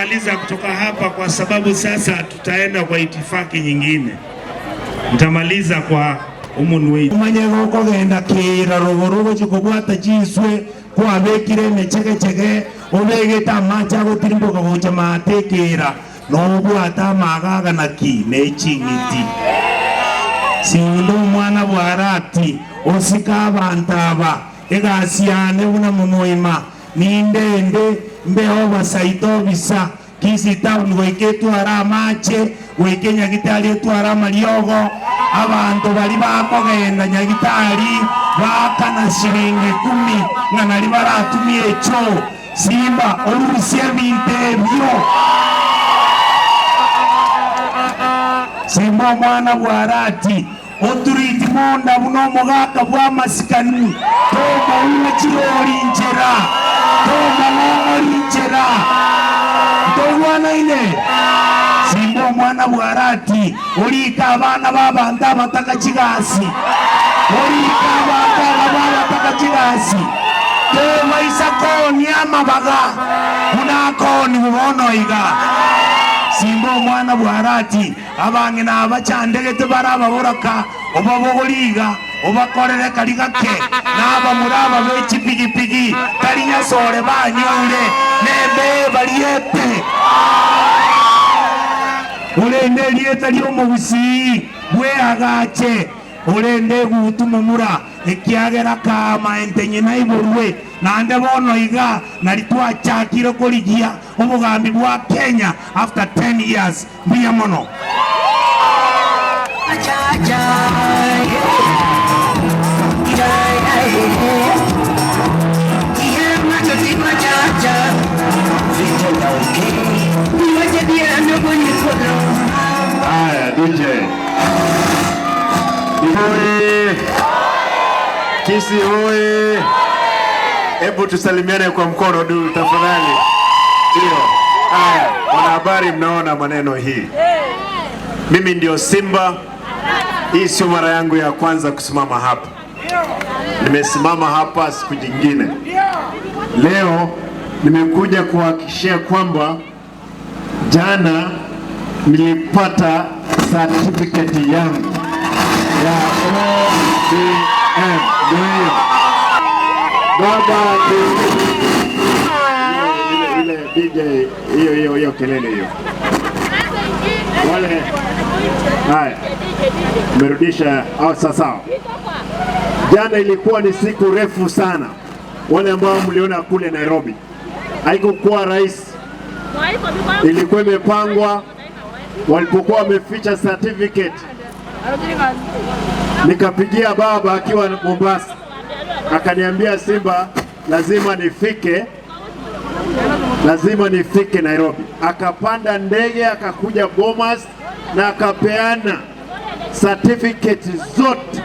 Nitamaliza kutoka hapa kwa sababu sasa tutaenda kwa itifaki nyingine. Nitamaliza kwa umunwe. Omanye gokogenda kira rogoro gochikobwata chiswe kwabekire emechegechege obegete amache agotirimboka gocha maate kira nobwata amagaga naki ne ching'iti sindo omwana bwarati osika abantu aba egasiane buna momoima nindende mbeho basaito bisa Kisii town goika etware amache goika enyagitari etware amariogo abantu bari bakogenda nyagitari bakana shilingi 10 ng'a nari baratumia echo Simba orusie ebinto ebyo Simba omwana bwarati oturiti monda buno omogaka bwa amasikani tomouna chirori nchera tomong'ong'ori nchera ntogwanaine Simba omwana bwarati orika abana babantu abataka chigasi orika abantu aba babataka chigasi tobaisa konia amabaga buna koni bubono iga Simba omwana bwarati abang'ina abachandegete barababoraka obabogoriga obakorere kari gake n'abamuraba b'echipigipigi tari nyasore banyoire nembe bariete orende rieta ri'omogusii bweagache orende egutu momura ekiagera kama ente nyina iborwe nande bono iga nari twachakire korigia obogambi bwa Kenya after 10 years mbuya mono. Haya, DJ. Oye! Kisii oye! Hebu tusalimiane kwa mkono du tafadhali. Ndio. Haya, wanahabari mnaona maneno hii. Mimi ndio Simba. Hii sio mara yangu ya kwanza kusimama hapa. Nimesimama hapa siku nyingine. Leo nimekuja kuhakikishia kwamba jana nilipata certificate yangu ya ODM. Ndio hiyo. Baba ile DJ hiyo hiyo hiyo kelele hiyo. Wale haya. Merudisha au sasa. Jana ilikuwa ni siku refu sana. Wale ambao mliona kule Nairobi. Haikuwa rahisi. Ilikuwa imepangwa walipokuwa wameficha certificate. Nikapigia baba akiwa Mombasa. Akaniambia Simba lazima nifike. Lazima nifike Nairobi. Akapanda ndege akakuja Bomas na akapeana certificate zote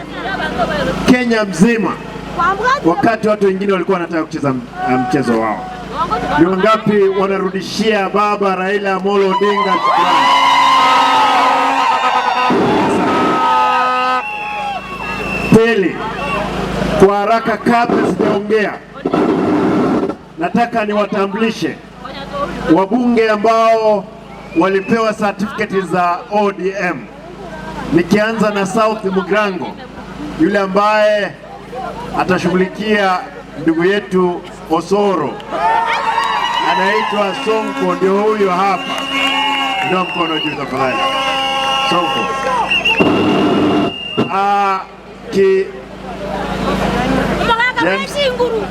Kenya mzima, wakati watu wengine walikuwa wanataka kucheza mchezo wao. Ni wangapi wanarudishia baba Raila Amolo Odinga shukrani? Pili, kwa haraka kabla sijaongea, nataka niwatambulishe wabunge ambao walipewa certificate za ODM. Nikianza na South Mugirango, yule ambaye atashughulikia ndugu yetu Osoro, anaitwa Sonko, ndio huyo hapa. Ndio mkono juu tafadhali. Sonko.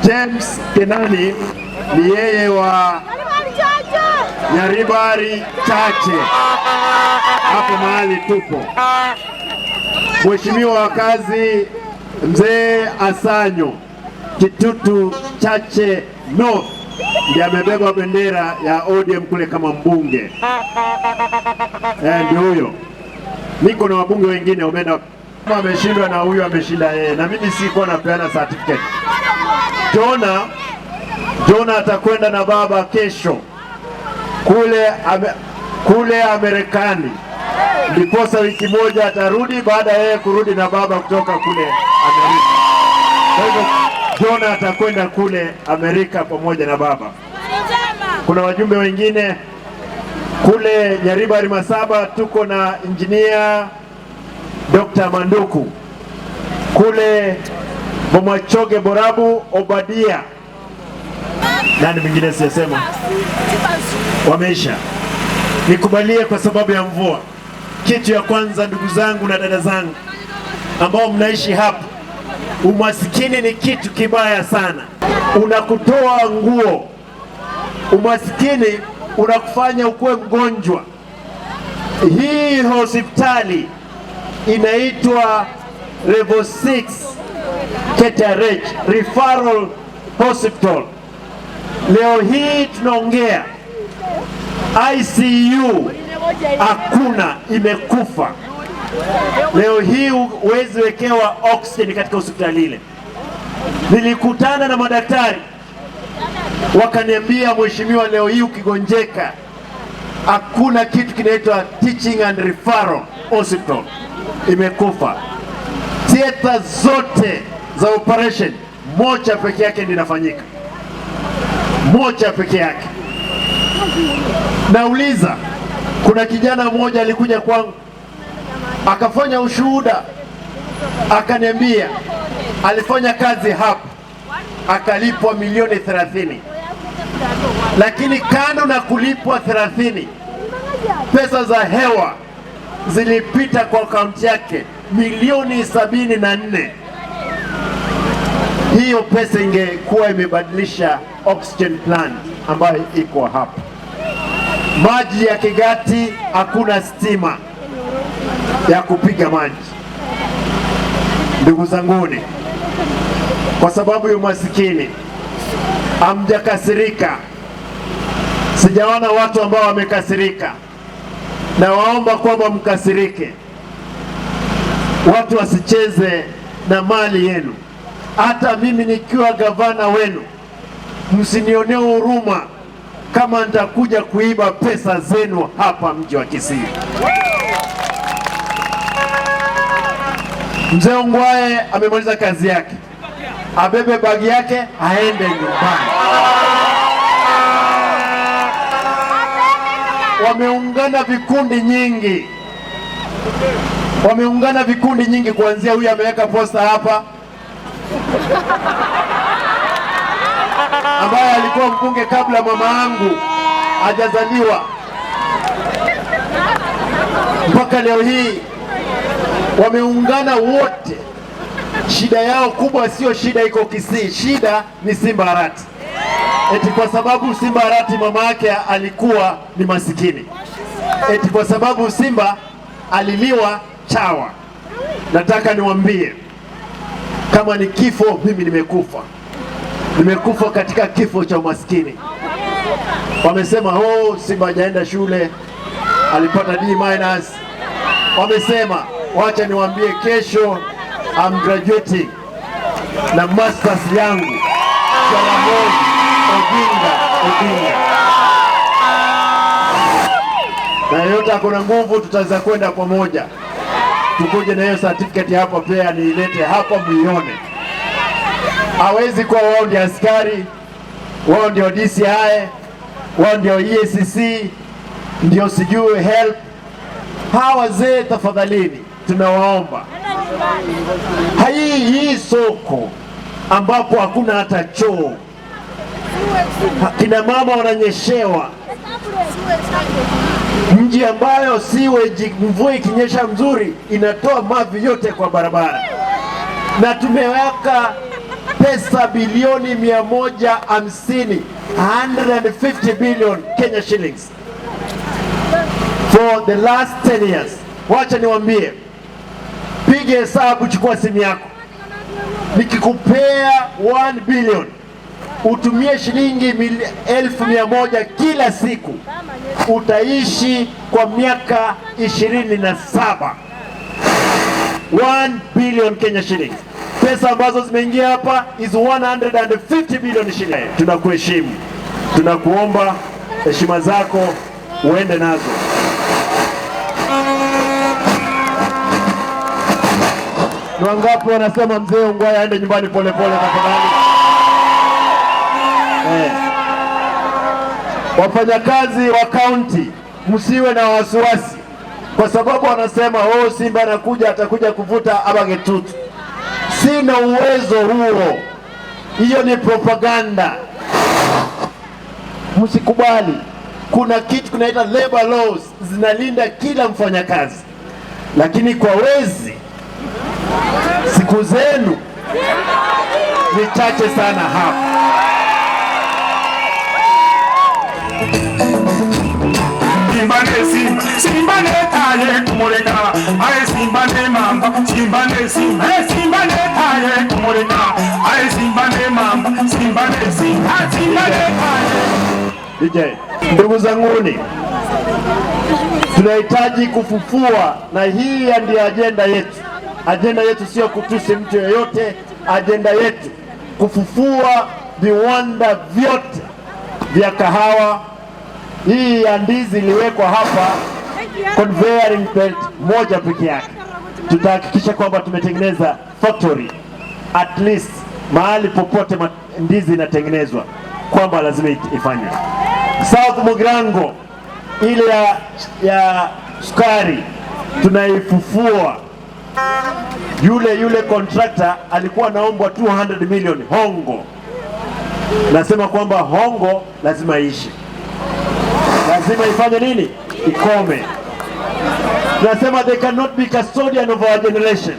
James Kenani ni yeye wa Nyaribari Chache, hapo mahali tupo. Mheshimiwa wakazi Mzee Asanyo Kitutu Chache North ndiye amebeba bendera ya ODM kule kama mbunge. Ndio huyo. Niko na wabunge wengine wameenda, kama ameshindwa na huyu ameshinda yeye, na mimi sikuwa napeana certificate. Jona atakwenda na baba kesho kule Amerikani, ndiposa wiki moja atarudi baada ya yeye kurudi na baba kutoka kule Amerika. Kwa hivyo Jona atakwenda kule Amerika pamoja na baba. Kuna wajumbe wengine Kule Nyaribari Masaba tuko na Engineer Dr. Manduku. Kule Bomachoge Borabu Obadia. Nani mwingine siyasema? Wameisha. Nikubalie kwa sababu ya mvua. Kitu ya kwanza, ndugu zangu na dada zangu ambao mnaishi hapa, umasikini ni kitu kibaya sana. Unakutoa nguo. Umasikini unakufanya ukuwe mgonjwa. Hii hospitali inaitwa Level 6 KTRH Referral Hospital. Leo hii tunaongea ICU hakuna, imekufa. Leo hii huwezi wekewa oxygen katika hospitali ile. Nilikutana na madaktari wakaniambia, mheshimiwa, leo hii ukigonjeka hakuna kitu kinaitwa teaching and referral hospital, imekufa. Theater zote za operation moja peke yake ndio inafanyika, moja peke yake. Nauliza, kuna kijana mmoja alikuja kwangu akafanya ushuhuda, akaniambia alifanya kazi hapa akalipwa milioni 30, lakini kando na kulipwa 30, pesa za hewa zilipita kwa akaunti yake milioni 74. Hiyo pesa ingekuwa imebadilisha oxygen plant ambayo iko hapa. Maji ya Kegati hakuna stima ya kupiga maji. Ndugu zanguni, kwa sababu ya umasikini hamjakasirika, sijaona watu ambao wamekasirika. Nawaomba kwamba mkasirike, watu wasicheze na mali yenu. Hata mimi nikiwa gavana wenu, msinionee huruma kama nitakuja kuiba pesa zenu hapa mji wa Kisii. Mzee Ongwae amemaliza kazi yake, abebe bagi yake aende nyumbani. Wameungana vikundi nyingi, wameungana vikundi nyingi, kuanzia huyu ameweka posta hapa ambaye alikuwa mbunge kabla mama yangu hajazaliwa, mpaka leo hii wameungana wote. Shida yao kubwa sio shida iko Kisii, shida ni Simba Arati. Eti kwa sababu Simba Arati mama yake alikuwa ni masikini, eti kwa sababu Simba aliliwa chawa. Nataka niwaambie, kama ni kifo, mimi nimekufa. Nimekufa katika kifo cha umaskini. Wamesema oh, Simba hajaenda shule, alipata D minus. Wamesema, wacha niwaambie, kesho I'm graduating na masters yangu Jaramogi Oginga Odinga. Na yeyote ako na nguvu, tutaweza kwenda pamoja, tukuje na hiyo certificate hapa pia niilete hapa muione. Hawezi kuwa wao ndio askari, wao ndio DCI, wao ndio EACC, ndio sijui help. Hawa wazee tafadhalini, tunawaomba hii soko ambapo hakuna hata choo, kina mama wananyeshewa, mji ambayo siweji, mvua ikinyesha mzuri inatoa mavi yote kwa barabara, na tumeweka pesa bilioni 150, 150 billion Kenya shillings for the last 10 years. Wacha niwaambie, piga hesabu, chukua simu yako, nikikupea 1 billion utumie shilingi 100,000 kila siku, utaishi kwa miaka 27. 1 billion Kenya shillings. Pesa ambazo zimeingia hapa is 150 billion shillings. Tunakuheshimu, tunakuomba heshima zako uende nazo. Ni wangapi wanasema mzee Ongwae aende nyumbani polepole tafadhali? Wafanyakazi wa kaunti Msiwe na wasiwasi, kwa sababu wanasema, "Oh, Simba anakuja, atakuja kuvuta abagetutu." Sina uwezo huo, hiyo ni propaganda. Msikubali. Kuna kitu kunaita labor laws zinalinda kila mfanyakazi, lakini kwa wezi siku zenu ni chache sana hapa. Simba ne simba, simba ne taye kumureka, aye simba ne mamba, simba ne simba, eh, simba ne taye kumureka, aye simba ne mamba, simba ne simba, simba ne taye. DJ, ndugu zanguni, tunahitaji kufufua, na hii ndiyo ajenda yetu. Ajenda yetu sio kutusi mtu yeyote, ajenda yetu kufufua viwanda vyote vya kahawa. Hii ya ndizi iliwekwa hapa conveyor belt moja peke yake. Tutahakikisha kwamba tumetengeneza factory at least mahali popote ndizi inatengenezwa, kwamba lazima ifanywe. South Mugirango ile ya sukari tunaifufua. Yule yule contractor alikuwa anaombwa 200 million hongo. Nasema kwamba hongo lazima iishe, lazima ifanye nini? Ikome. Tunasema they cannot be custodian of our generation.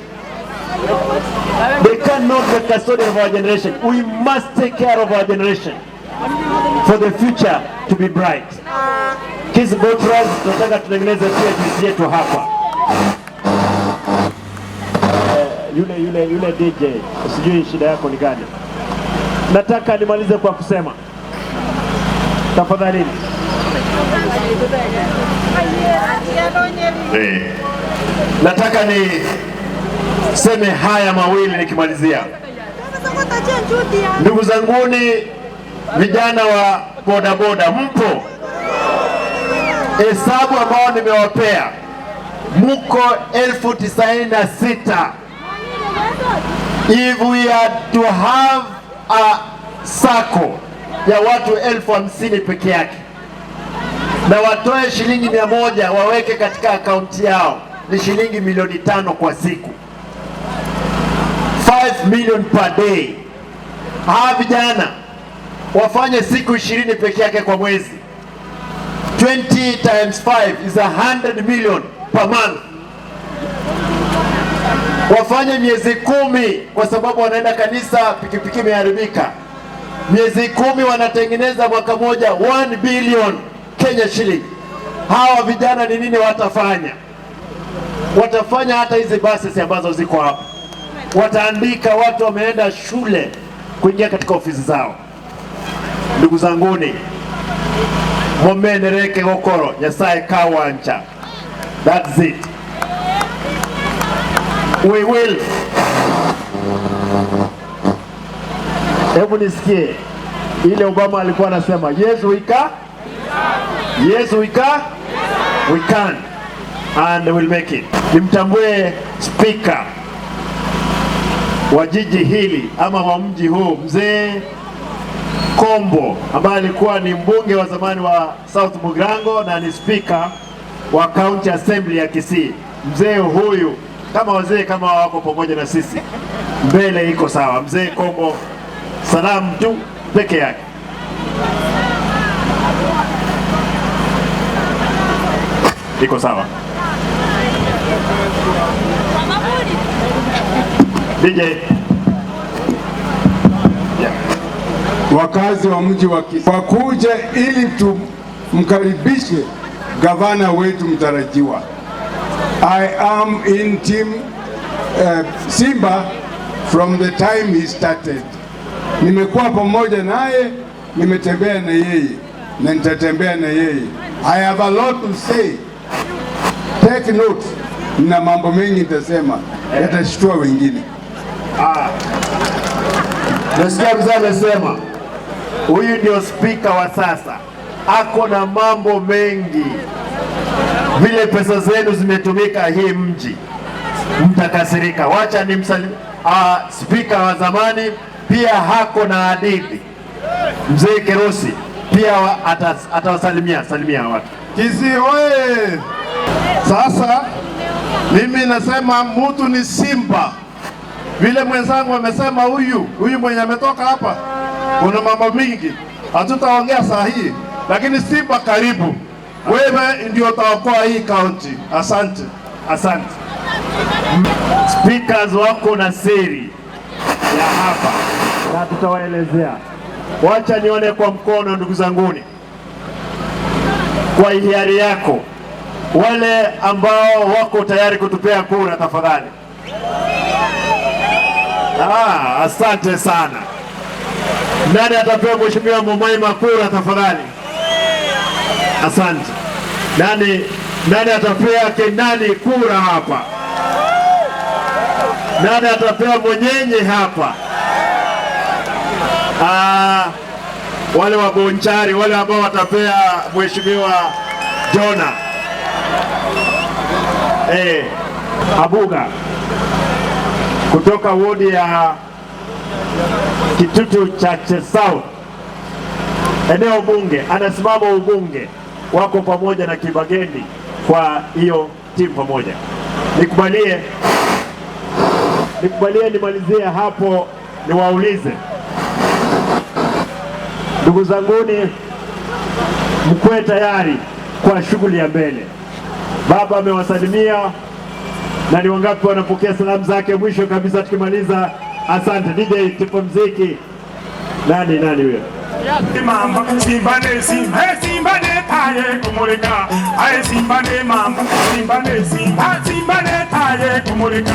They cannot be custodian of our generation. We must take care of our generation for the future to be bright. Kisii Bottlers tunataka tutengeneze pia juisi yetu hapa. Yule yule yule DJ, sijui shida yako ni gani. Nataka nimalize kwa kusema, tafadhalini. Nataka niseme haya mawili nikimalizia. Ndugu zanguni, vijana wa bodaboda, mpo? Hesabu ambao nimewapea, muko 96,000. If we are to have a sacco ya watu 50,000 peke yake na watoe shilingi 100 waweke katika akaunti yao, ni shilingi milioni 5 kwa siku, 5 million per day. Hawa vijana wafanye siku 20 peke yake kwa mwezi, 20 times 5 is 100 million per month. Wafanye miezi 10, kwa sababu wanaenda kanisa, pikipiki imeharibika. Miezi 10 wanatengeneza mwaka moja 1 billion Kenya shilling. Hawa vijana ni nini watafanya? Watafanya hata hizi buses ambazo ziko hapa, wataandika watu wameenda shule kuingia katika ofisi zao. Ndugu zanguni, momenereke gokoro Nyasaye kawancha. That's it. We will. Hebu nisikie ile Obama alikuwa anasema, "Yes we can, yes we can, we can and we'll make it." Nimtambue spika wa jiji hili ama wa mji huu, mzee Kombo, ambaye alikuwa ni mbunge wa zamani wa South Mugirango na ni spika wa County Assembly ya Kisii. Mzee huyu, kama wazee kama wako pamoja na sisi, mbele iko sawa. Mzee Kombo, salamu tu peke yake. Iko sawa. DJ. Yeah. Wakazi wa mji wa Kisii wakuje ili tumkaribishe gavana wetu mtarajiwa. I am in team Simba from the time he started. Nimekuwa pamoja naye, nimetembea na yeye na nitatembea na yeye. I have a lot to say. Take note, na mambo mengi nitasema yatashtua wengine. Nasikia mzee amesema huyu ndio spika wa sasa, ako na mambo mengi. Vile pesa zenu zimetumika hii mji, mtakasirika. Wacha ni spika wa zamani pia hako na hadithi. Mzee Kerosi pia atawasalimia, salimia watu. Kisii oye! Sasa mimi nasema mtu ni simba, vile mwenzangu amesema, huyu mwenye ametoka hapa, kuna mambo mingi hatutaongea saa hii, lakini simba karibu, wewe ndio utaokoa hii kaunti. Asante, asante. Speakers wako na siri ya hapa na tutawaelezea. Wacha nione kwa mkono, ndugu zanguni, kwa hiari yako, wale ambao wako tayari kutupea kura, tafadhali. Ah, asante sana. Nani atapewa Mheshimiwa Momoima kura tafadhali? Asante. Nani atapea Kenani kura hapa? Nani atapea Monyenye hapa? Ah, wale wa Bonchari, wale ambao watapea Mheshimiwa Jona. Abuga kutoka wodi ya Kitutu Chache South, eneo bunge, anasimama ubunge, wako pamoja na Kibagendi kwa hiyo timu pamoja. Nikubalie nimalizie hapo, niwaulize ndugu zanguni, mkuwe tayari kwa shughuli ya mbele. Baba amewasalimia na ni wangapi wanapokea salamu zake? Mwisho kabisa tukimaliza, asante DJ, tupo mziki. Nani huyo? Mamba simba ne simba simba ne taye kumulika aye simba ne mamba simba ne simba simba ne taye kumulika.